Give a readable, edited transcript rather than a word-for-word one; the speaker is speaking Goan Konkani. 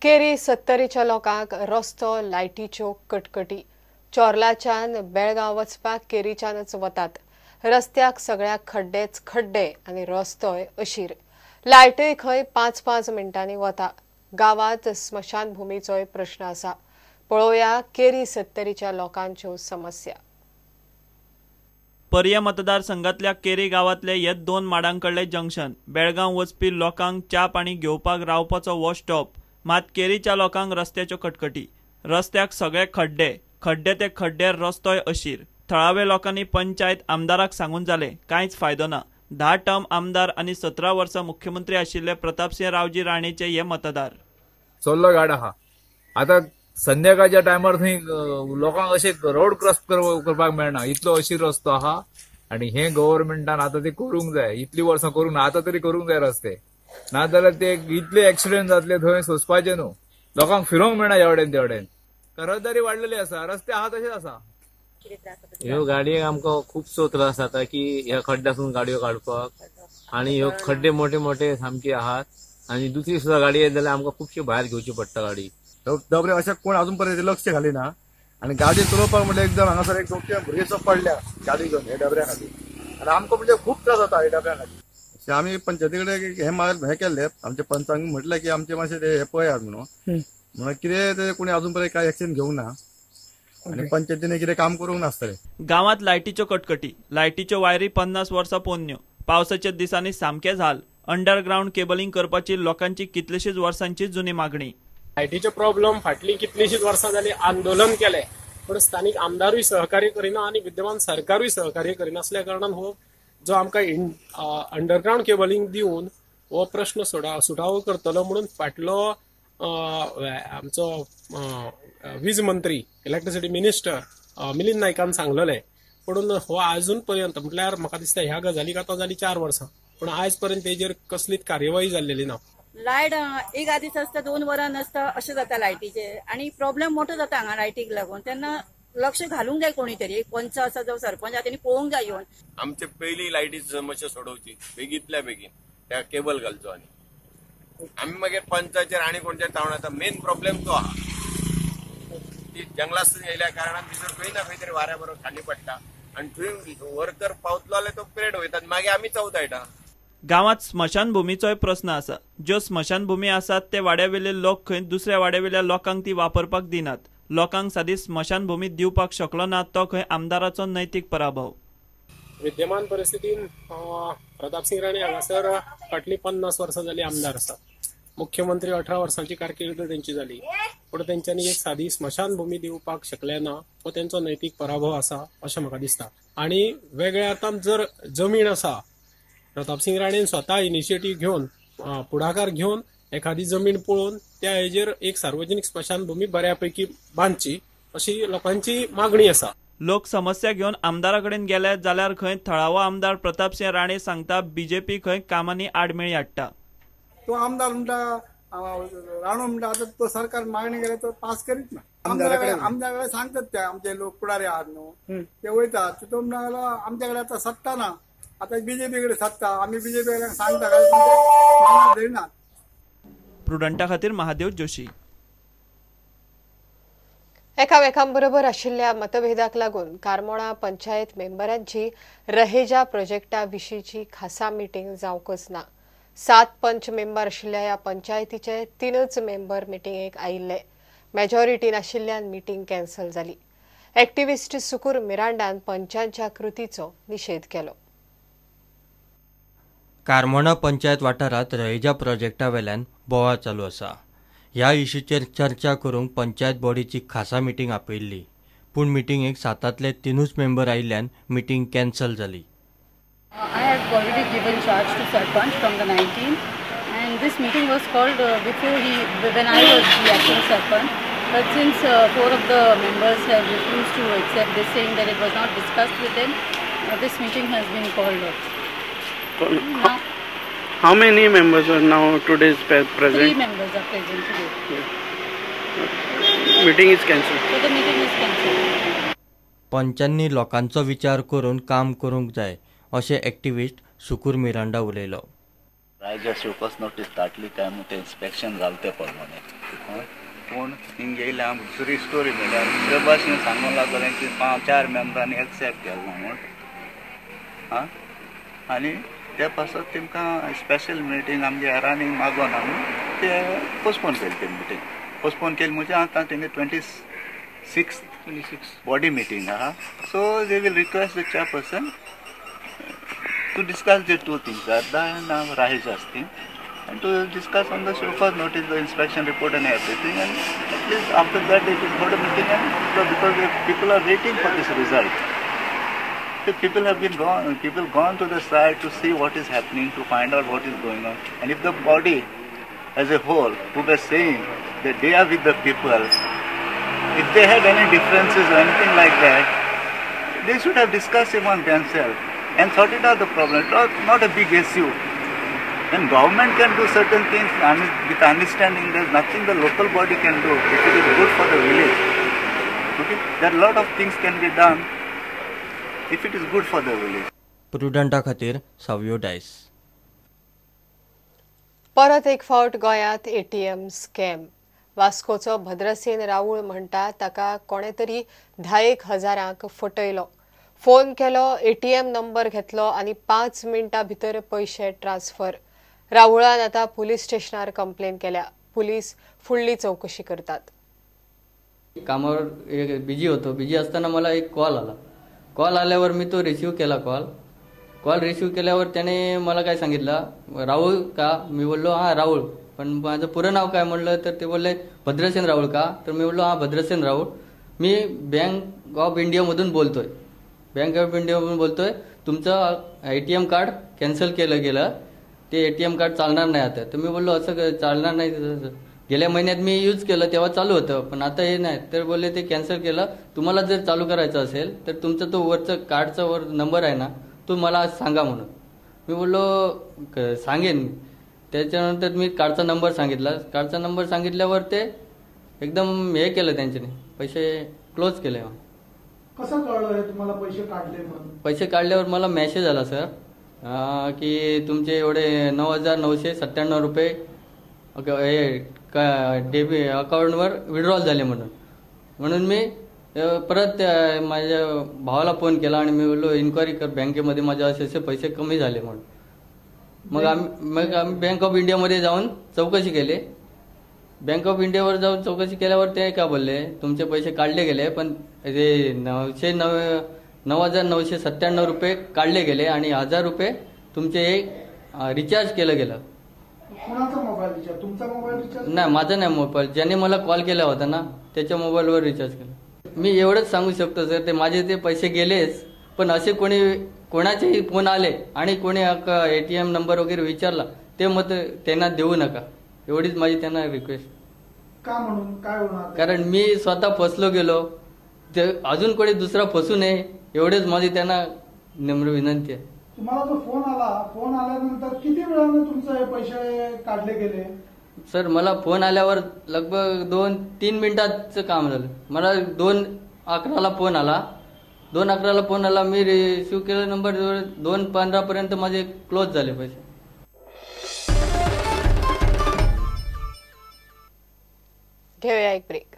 केरी सत्तरीच्या लोकांक रस्तो लायटीच्यो कटकटी. चोर्लाच्यान बेळगांव वचपाक केरीच्यानच वतात. रस्त्याक सगळ्याक खड्डेच खड्डे आनी रस्तोय अशीर. लायटय खंय 5-5 मिनटांनी वता. गांवांत स्मशानभूमीचोय प्रश्न आसा. पळोवया केरी सत्तरीच्या लोकांच्यो समस्या. पर्ये मतदारसंघातल्या केरी गांवांतले हे 2 माडांकडले जंक्शन बेळगांव वचपी लोकांक च्या पाणी घेवपाक रावपाचो हो स्टॉप. मात केरीच्या लोकांक रस्त्याच्यो कटकटी. रस्त्याक सगळे खड्डे, खड्डे ते खड्ड्यार रस्तोय अशीर. थळावे लोकांनी पंचायत आमदाराक सांगून जाले, कांयच फायदो ना. 10 टर्म आमदार आनी 17 वर्सां मुख्यमंत्री आशिल्ले प्रतापसिंह रावजी राणेचे हे मतदार. चोल्लो गाड आहा आतां संध्याकाळच्या टायमार थंय लोकांक अशें रोड क्रॉस करपाक मेळना, इतलो अशीर रस्तो आहा. आनी हे गव्हर्मेंटान आतां ते करूंक जाय, इतली वर्सां करूंक ना, आतां तरी करूंक जाय रस्ते. नाजाल्यार ते इतले एक्सिडेंट जातले थंय सोंसपाचे न्हू, लोकांक फिरोंक मेळना ह्या वटेन त्या वटेन. रहदारी वाडलेली आसा, रस्ते आहा तशेच आसा. ह्यो गाडयेक आमकां खुबसो त्रास जाता की ह्या खड्ड्यासून गाडयो काडपाक, आनी ह्यो खड्डे मोठे मोठे सामके आहात आनी दुसरी सुद्दां गाडी येत जाल्यार आमकां खुबशी भायर घेवची पडटा गाडी. डबरे अशें कोण अजून पर्यंत लक्ष घालिना आनी गाडी चलोवपाक म्हणजे एकदम हांगासर एक दोन भुरगे पडल्या गाडी घेवन हे डबऱ्या खातीर, आनी आमकां म्हणजे खूब त्रास जाता हे डबऱ्या खातीर. आमी पंचायती कडेन हे केल्ले, आमच्या पंचांक म्हटलें की आमचे मातशें हे पळयात म्हणून, म्हणून कितें ते कोणी अजून पर्यंत कांय एक्शन घेवंक ना आनी पंचायतीने कितें काम करूंक नासतलें. गांवांत लायटीच्यो कटकटी. लायटीच्यो वायरी 50 वर्सां पोन्न्यो. पावसाच्या दिसांनी सामकें झाल. अंडरग्रावंड केबलिंग करपाची लोकांची कितलीशीच वर्सांची जुनी मागणी. लायटीचो प्रॉब्लम फाटली कितलीशीच वर्सां जाली आंदोलन केलें, पूण स्थानीक आमदारूय सहकार्य करिना आनी विद्यमान सरकारूय सहकार्य करिनासल्या कारणान हो जो आमकां अंडरग्रावंड केबलिंग दिवन हो प्रश्न सुटावो करतलो म्हणून फाटलो आमचो वीज मंत्री इलेक्ट्रिसिटी मिनिस्टर मिलिंद नायकान सांगलेलें, पूण हो आजून पर्यंत म्हटल्यार म्हाका दिसता ह्या गजालीक आतां जाली 4 वर्सां, पूण आयज पर्यंत तेजेर कसलीच कार्यवाही जाल्लेली ना. लायट एक आदीस आसता, 2 वरां नासता, अशें जाता लायटीचे आनी प्रॉब्लेम मोठो जाता हांगा लायटीक लागून. तेन्ना लक्ष घालूंक जाय कोणी तरी, एक पंच आसा जावं सरपंच आसा तेणी पळोवंक जाय येवन. आमचे पयली लायटीची समस्या सोडोवची बेगींतल्या बेगीन, त्या केबल घालचो आनी आमी मागीर पंचाचेर आनी कोणच्या तावण. आतां मेन प्रॉब्लेम तो आहा, ती जंगलासून येयल्या कारणान भितर खंय ना खंय तरी वाऱ्या बरोबर खाली पडटा आनी थंय वर्कर पावतलो जाल्यार तो पिरियड वयता, मागीर आमी चवतायटा. गांवांत स्मशानभूमीचोय प्रस्न आसा. ज्यो स्मशानभूमी आसात ते वाड्यावेले लोक खंय दुसऱ्या वाड्यावेल्या लोकांक ती वापरपाक दिनात. लोकांक सादी स्मशानभूमी दिवपाक शकलो ना तो खंय आमदाराचो नैतीक पराभव. विद्यमान परिस्थितीन प्रतापसिंह राणे हांगासर फाटली 50 वर्सां जाली आमदार आसा. मुख्यमंत्री 18 वर्सांची कारकीर्द तेंची जाली, पूण तेंच्यांनी एक सादी स्मशानभूमी दिवपाक शकले ना, हो तेंचो नैतीक पराभव आसा अशें म्हाका दिसता. आनी वेगळ्या अर्थान जर जमीन आसा, प्रतापसिंह राणेन स्वता इनिशिएटीव घेवन पुढाकार घेवन एखादी जमीन पळोवन त्या हेजेर एक सार्वजनिक स्मशानभूमी बऱ्यापैकी बांदची अशी लोकांची मागणी आसा. लोक समस्या घेवन आमदारा कडेन गेले जाल्यार खंय थळावो आमदार प्रतापसिंह राणे सांगता बीजेपी खंय कामांनी आडमेळी हाडटा. तो आमदार म्हणटा राणो म्हणटा आतां तो सरकार मागणी केल्या तो पास करीत ना. आमदारा कडेन सांगतात ते आमचे लोक पुढारी आहात न्हू ते वयतात, तो म्हणटा आमच्या कडेन आतां सत्ता ना, आतां बीजेपी कडेन सत्ता, आमी बीजेपी कडेन सांगता काय धरिनात. प्रुडंटा खातीर महादेव जोशी. एकामेकांबरोबर आशिल्ल्या मतभेदाक लागून कारमोणा पंचायत मेंबरांची रहेजा प्रोजेक्टा विशींची खासा मिटींग जावंकच ना. 7 पंच मेंबर आशिल्ल्या ह्या पंचायतीचे 3च मेंबर मिटिंगेक आयिल्ले. मेजॉरिटी नाशिल्ल्यान मिटींग कॅन्सल जाली. एक्टिविस्ट सुकूर मिरांडान पंचांच्या कृतीचो निशेध केलो. कारमोणा पंचायत वाठारांत रहेजा प्रोजेक्टा वेल्यान बोवाळ चालू आसा. ह्या इशूचेर चर्चा करूंक पंचायत बॉडीची खासा मिटींग आपयिल्ली, पूण मिटिंगेक 7तांतले 3च मेंबर आयिल्ल्यान मिटींग कॅन्सल जाली. I have already given charge to Sarpanch from the 19th, and this meeting was called before when I was the acting Sarpanch. But since 4 of the members have refused to accept this, saying that it was not discussed with them, this meeting has been called off. Now, how many members are now today's present? 3 members are present today. Yeah. Meeting is cancelled. So the meeting is cancelled. पंचांनी लोकांचो विचार करून काम करूंक जाय अशें एक्टिविस्ट सुकूर मिरांडा उलयलो. रायगड शोकॉज नोटीस धाडली काय म्हूण तें इन्स्पेक्शन जालें ते प्रमाणे पूण हिंग येयले आमकां दुसरी स्टोरी मेळ्ळी दुसरे भाशेन सांगूंक लागले की 4 मेंबरांनी एक्सेप्ट केलो म्हूण. आं, आनी ते पासत तेमकां स्पेशल मिटींग आमगे हेरांनी मागोन आमी ते पोस्टपोन केली. ते मिटींग पोस्टपोन केली म्हणजे आतां तेंगे 26 बॉडी मिटींग आहा. So they will request the chairperson to discuss the 2 things, Arda and Raheja's thing, and to discuss on the show cause notice, the inspection report and everything. And at least after that they will hold a meeting, and because the people are waiting for this result. The people have been gone, people gone to the site to see what is happening, to find out what is going on. And if the body as a whole, who were saying that they are with the people, if they had any differences or anything like that, they should have discussed among themselves and sorted out the problem. It's not a big issue. When government can do certain things with understanding, there's nothing the local body can do if it is good for the village. Okay? There are a lot of things can be done if it is good for the village. प्रुडंटा खातीर सावियो डायस. परत एक फावट गोंयांत ATM scam. वास्कोचो भद्रसेन राऊळ म्हणटा ताका कोणे तरी 10,000 फटयलो. फोन केलो, ATM number घेतलो आनी 5 मिनटां भितर पयशे ट्रान्सफर. राऊळान आतां पुलीस स्टेशनार कंप्लेन केल्या. पुलीस फुडली चौकशी करतात. कामावर बिजी होतो. बिजी असताना मला एक कॉल आला. कॉल आल्यावर मी तो रिसीव केला. कॉल रिसीव केल्यावर त्याने मला काय सांगितलं, राहुल का? मी बोललो हां राहुल, पण माझं पुरं नाव काय म्हणलं तर ते बोलले भद्रसेन राहुल का? तर मी बोललो हां भद्रसेन राहुल. मी बँक ऑफ इंडियामधून बोलतोय. बँक ऑफ इंडियामधून बोलतोय. तुमचं ATM card cancel केलं गेलं, ते ATM card चालणार नाही आता. तर मी बोललो असं चालणार नाही, गेल्या महिन्यात मी यूज केलं तेव्हा चालू होतं, पण आता हे नाही. तर बोलले ते कॅन्सल केलं, तुम्हाला जर चालू करायचं असेल तर तुमचा तो वरचं कार्डचा वर नंबर आहे ना तो मला सांगा म्हणून. मी बोललो सांगेन. त्याच्यानंतर मी कार्डचा नंबर सांगितला. कार्डचा नंबर सांगितल्यावर ते एकदम हे केलं, त्यांच्याने पैसे क्लोज केले. कसं कळलं हे तुम्हाला पैसे काढले म्हणून? पैसे काढल्यावर मला मेसेज आला सर की तुमचे एवढे 9,997 रुपये हे डेबी अकाउंटवर विड्रॉल झाले म्हणून. म्हणून मी परत माझ्या भावाला फोन केला आणि मी बोललो इन्क्वायरी कर बँकेमध्ये माझे असे असे पैसे कमी झाले म्हणून. मग आम्ही बँक ऑफ इंडियामध्ये जाऊन चौकशी केली. बँक ऑफ इंडियावर जाऊन चौकशी केल्यावर ते काय बोलले, तुमचे पैसे काढले गेले, पण ते 9,997 रुपये काढले गेले आणि 1,000 रुपये तुमचे रिचार्ज केलं गेलं. कोणाचा मोबाईल रिचार्ज? तुमचा मोबाईल रिचार्ज? नाही, माझा नाही मोबाईल, ज्याने मला कॉल केला होता ना त्याच्या मोबाईलवर रिचार्ज केलं. मी एवढंच सांगू शकतो सर, ते माझे ते पैसे गेलेच, पण असे कोणी कोणाचेही फोन आले आणि कोणी ATM number वगैरे विचारला ते मत त्यांना देऊ नका, एवढीच माझी त्यांना रिक्वेस्ट. का म्हणून काय होणार? कारण मी स्वतः फसलो गेलो, ते अजून कोणी दुसरा फसू नये एवढेच माझी त्यांना नम्र विनंती आहे. तुम्हाला जो फोन आला, फोन आल्यानंतर किती वेळाने तुमचे पैसे काढले गेले? सर मला फोन आल्यावर लगभग 2-3 मिनिटाचं काम झालं. मला 2:11 फोन आला. 2:11 फोन आला, मी रिसिव्ह केला नंबर, 2:15 पर्यंत माझे क्लोज झाले पैसे. घेऊया एक ब्रेक.